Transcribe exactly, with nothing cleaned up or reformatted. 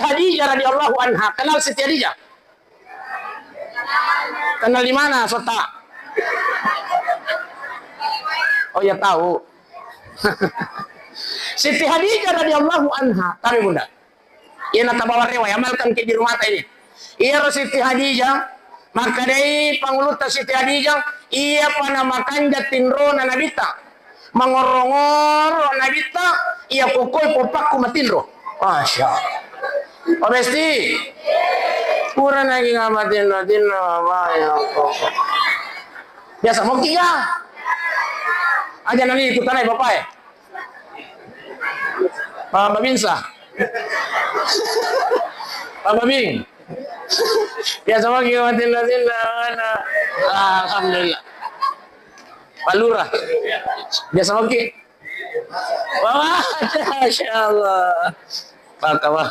Khadijah radhiyallahu anha. Kenal Siti Khadijah? Kenal di mana, Sota? Oh ya, tahu. Siti Khadijah radhiyallahu anha, tabe Bunda. Iya natabawa rewa, amalkan ki di rumah ini. Iyaro Siti Khadijah, makkedai pangulutta Siti Khadijah, iya pa namakanja tinrona Nabitta. Mangorro-ngorro Nabitta, iya kokoi popakku matinro. Masya Allah. Pak Besti, pura nagi ngamatinro-tinro, Bapak, ya Allah. Biasa moki ga? Aja nani ikutanai Bapak, eh. Pak Babinsa. Pak Babing. Biasa moki ngamatinro-tinro, mana? Alhamdulillah. Pak Lurah. Biasa moki. Wah, Masya Allah. Pak Kawah.